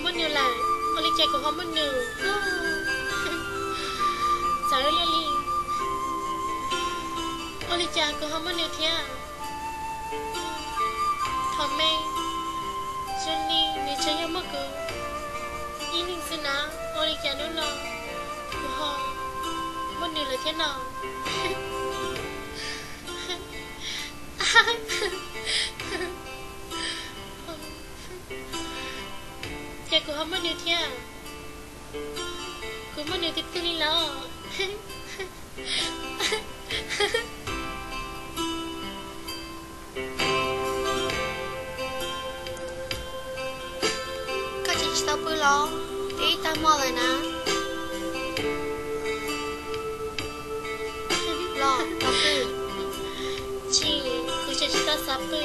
Muaj nws lawm, ua li cas kuv ho muaj nws? Txawv luaj li, ua li cas kuv ho muaj nws thiab? Thaum me, zoo li nws tsuas yog muaj kuv ib leeg xwb na, ua li cas hnub no kuv ho muaj nws lawm thiab no? Ces kuv ho muaj nws thiab. Kuv muaj nws tiag tiag li los? Koj tseem tsis tau pw los? Twb ib tag hmo lawm na. Los, los pw. Tsis, kuv tseem tsis tau xav pw.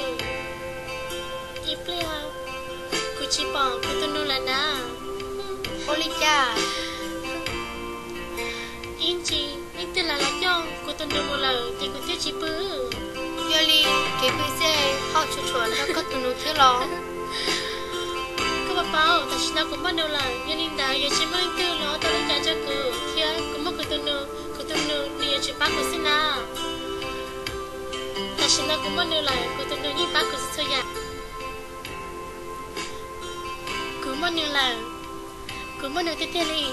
Ib pliag kuv tsis pom kuv tus nus lawm na. Ua li cas? Ib ntsis leej twg los coj kuv tus nus mus lawm ces kuv thiaj tsis pw. Yog li kev pw xwb ho tshua tshua nrog koj tus nus thiab los? Koj puas paub, tam sim no kuv muaj nus lawm, yog li ntawd yuav tsis muaj leej twg los ua tau li cas rau kuv thiab. Kuv muaj kuv tus nus, kuv tus nus nws yuav tsum pab kuv xwb na. Tam sim no kuv muaj nws lawm, kuv tus nus yeej pab kuv txhua txhua yam. Kuv muaj nws lawm, kuv muaj nws tiag tiag li.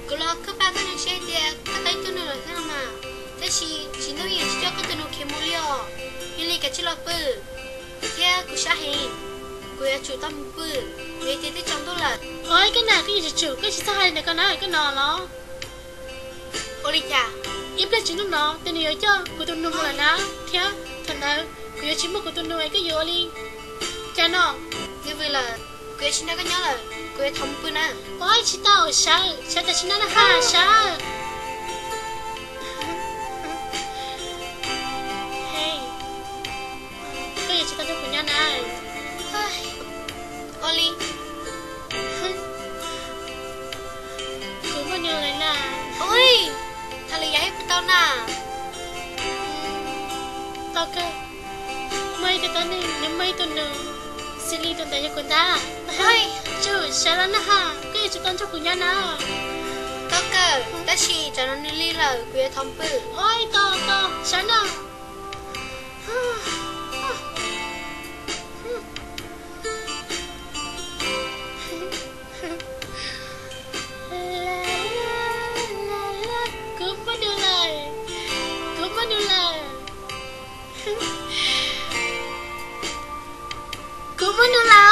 Kuv los koj pab koj nus seb tias koj tau ib tug nus lawm thiab no mas, tab sis tsis ntuj yeej tsis coj koj tus nus khiav mus li os. Yog li kav tsij los pw, thiab kuv sab heev, kuv yuav tsum tau mus pw, vim tias twb tsaus ntuj lawm. Ua koj na, koj yeej tsis tsum, koj tsis txhob hais li ntawd, koj na, koj no los. Ua li cas? Ib pliag tsis ntuj no ces nws yuav coj kuv tus nus mus lawm na, thiab thaum ntawd kuv yuav tsis muaj kuv tus nus es koj yuav ua li cas no? Nws vwm lawm, kuv yuav tsis nrog koj nyob lawm, kuv yuav thov mus pw na. Ua tsis tau, sawv, sawv tam sim no na ha, sawv. Koj yuav tsis tau nrog kuv nyob na? Ua li, kuv muaj nus lawm na. Ua, thaum lwm yam yeej pw tau na. Tau kawg, muaj ib tug tib neeg nws muaj ib tug nus xws li tus ntawd yog kuv ntag. Tsum, sawv los na ha, koj yuav tsum tau nrog kuv nyob na. Tau kawg, tab sis tsam no nws lig lawm, kuv yuav thov pw. Ua, tau, tau, sawv na. Kuv muaj nus lawm, kuv muaj nus lawm, kuv muaj nus lawm.